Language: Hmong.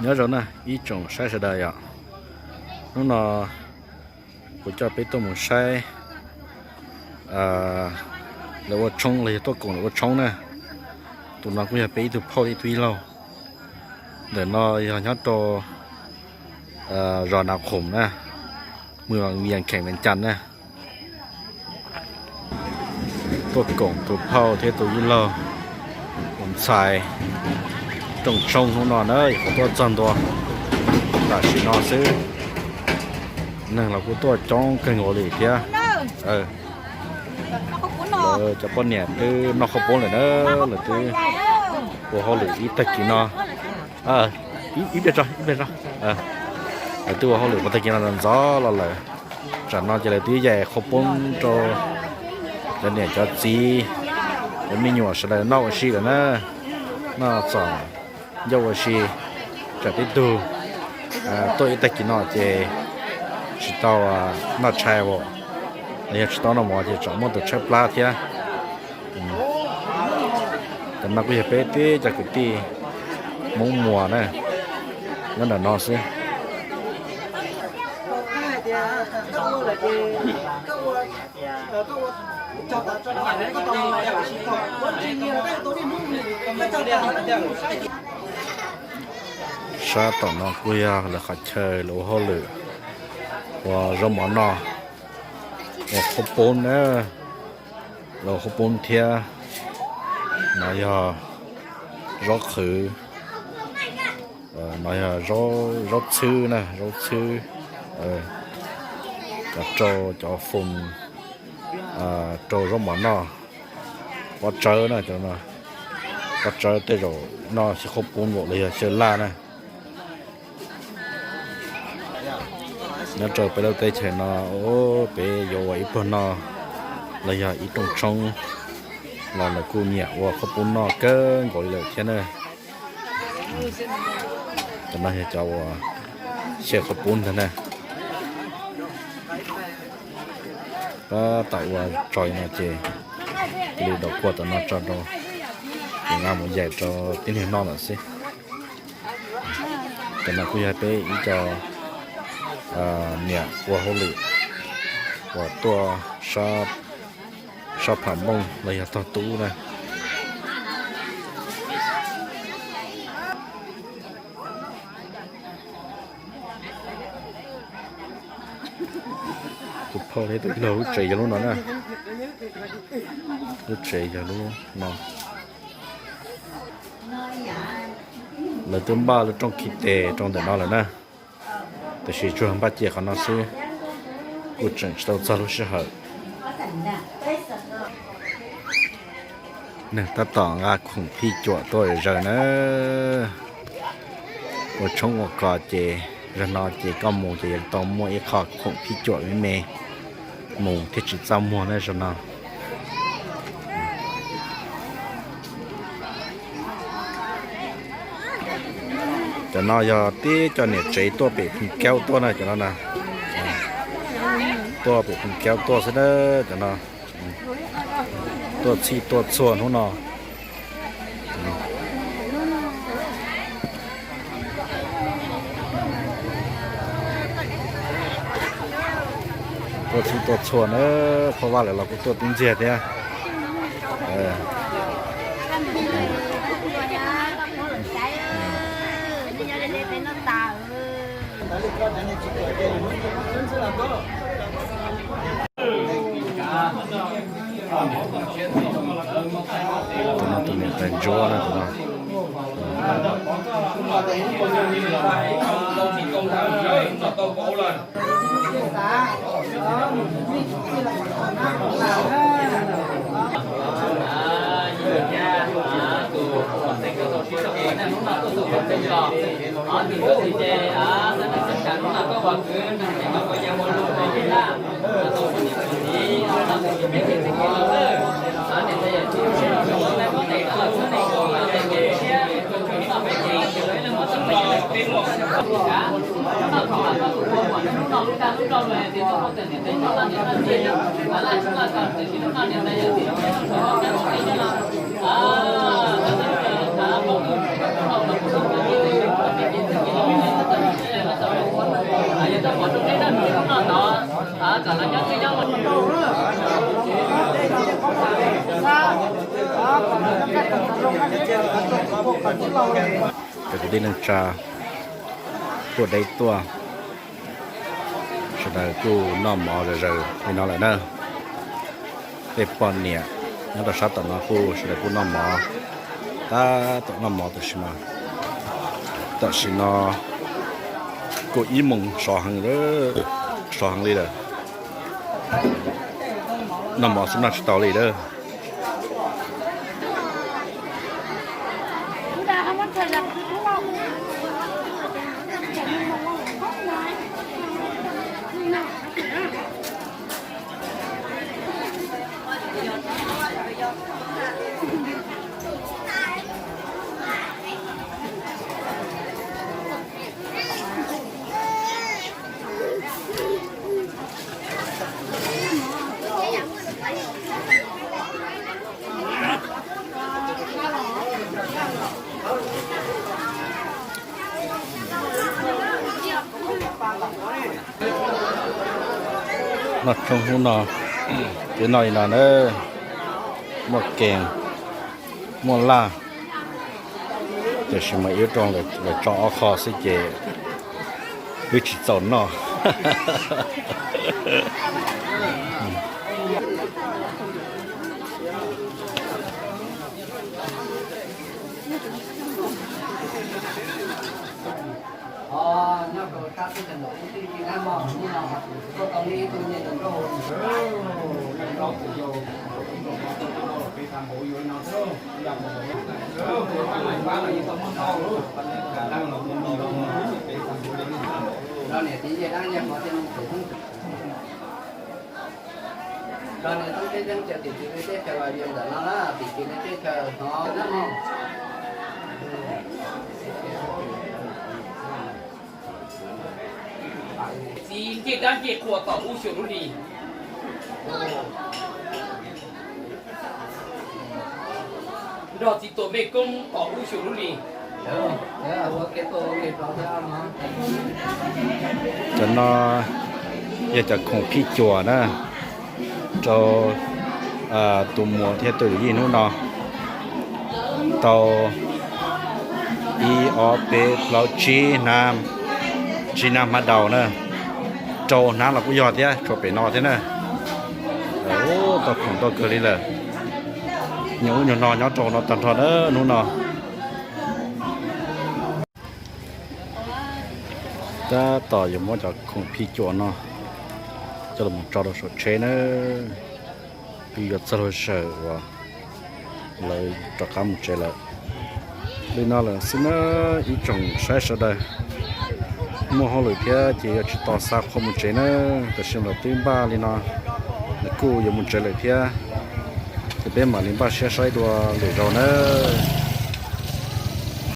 Nyob zoo na ib tsoom saib sawv daws yom, hnub no kuv coj peb tuaj mus saib lawv ua tshoob los yog tuaj koom lawv ua tshoob na. Tus no kuj yog peb ib tug phauj ib tug ib laug. Ntawm no yog nyob rau zos Nav Khoom na, mus Vias Kheem Vias Cas na. Tuaj koom tus phauj thiab tus ib laug mus ntxhais rooj tshoob hnub no na, kuv tuaj txog ntua tam sim no xwb. Neeg los kuj tuaj coob kawg nkaus li thiab. Cov poj niam twb noj qhaub poob lawm na, lawv twb ua hauj lwm ib tag kis no. Ib pliag tso, ib pliag tso. Lawv twb ua hauj lwm ua tag kis no ntxov los lawm. Tsam no ces lawv twb yaim qhaub poob rau cov niam cov txiv, cov me nyuam sawv daws noj ua si lawm na. Noj txom ncauj ua si, tsam tib tug tuaj ib tag kis no ces tsis tau noj tshais as, los yog tsis tau noj mov ces tsam muaj tus tshaib plab thiab. Cov no kuj yog peb tib co kwv tij Hmoob Muas na, nyob ntawm no xwb. Sab tom no kuj yog lawv qhov chaw lawv ua hauj lwm, ua zaub mov noj, ua qhaub poob na, lawv ua qhaub poob thiab. No yog zaub qhwv, no yog zaub txhwb na, zaub txhwb, cov rau cov foom rau zaub mov noj. Pob tsawb na, pob tsawb tej zaum noj xyaw qhaub poob los yog xyaw laj na. Nyob rau peb lub teb chaws no, peb yuav ua ib pluag noj los yog ib rooj tshoob los lawv kuj nyiam ua qhaub poob noj kawg nkaus li lawm thiab na. Cov no yog cov uas xyaw qhaub poob ntag na. Tab tom ua tso li no ces cia li dau kua tom no tso rau, ces nqa mus yaim rau tib neeg noj lawm xwb. Cov no kuj yog peb ib co niam ua hauj lwm uas tuaj sab Pham Npooj los yog tog tub na. Tus phauj thiab tus ib laug lub tsev yog lub no na. Lub tsev yog lub no. Lawv twb npaj lub rooj khi tes rau ntawm no lawm na, tiam sis tsuas npaj cia qhov no xwb, kuj tseem tsis tau txog lub sij hawm. Neeg tab tom nqa khoom phij cuam tuaj zaws na. Ua tshoob ua kos ces zaum no ces koj mus ces yuav tau muaj ib qho khoom phij cuam me me mus thiaj tsis txaj muag na zaum no. Cov no yog tib co niam tsev tuaj pem Phoos Kaub tuaj na cov no na. Tuaj pem Phoos Kaub tuaj xwb na cov no. Tuaj txhij tuaj txhua hnub no. Tuaj txhij tuaj txhua na, Phoj Vaj lawv los kuj tuaj tib ntxiag thiab. Tus no tus niam tais ntsuab na tus no. Cov kwv tij neej tsa tuaj deb tuaj, sawv daws kuj noj mov zom zaws li no lawm na. Tej poj niam nyob rau sab tom no kuj sawv daws kuj noj mov, tab tom noj mov tam sim no. Tam sim no kaum ib moos sov heev, sov heev li lawm. Noj mov xwb noj tsis tau li lawm. Noj tshoob hnub no, twb noj li no na, muaj kees, muaj laj, tiam sis mas ib rooj lawv tso ob qho xwb ces twb tsis txaus noj. Txiv ncej dab ncej qhua tom lub xyuas lub hli. Nrog txiv tuam mej koob tom lub xyuas lub hli. Cov no yog cov khoom phij cuam na, rau tus muam thiab tus yij hnub no tau ib ob peb plaub tsib hnab, tsib hnab hmab daus na, rau hnab los kuj yog thiab, tshuav pem no thiab na. Tau khoom ntau kawg li lawm, nyuag ub nyuag no nyob rau no tag nrho na hnub no. Tab tom yuav muab cov khoom phij cuam no coj los tso rau saum tsheb na, yuav txog lub sij hawm uas lawv rov qab mus tsev lawm. Li no lawm xwb na, ib tsoom saib sawv daws, muaj hauj lwm thiab ces yuav tsis tau xa qhua mus tsev na, tab sis lawv twb npaj li no, lawv kuj yuav mus tsev lawm thiab, ces peb mam li npaj siab saib dua lwm zaus nawb.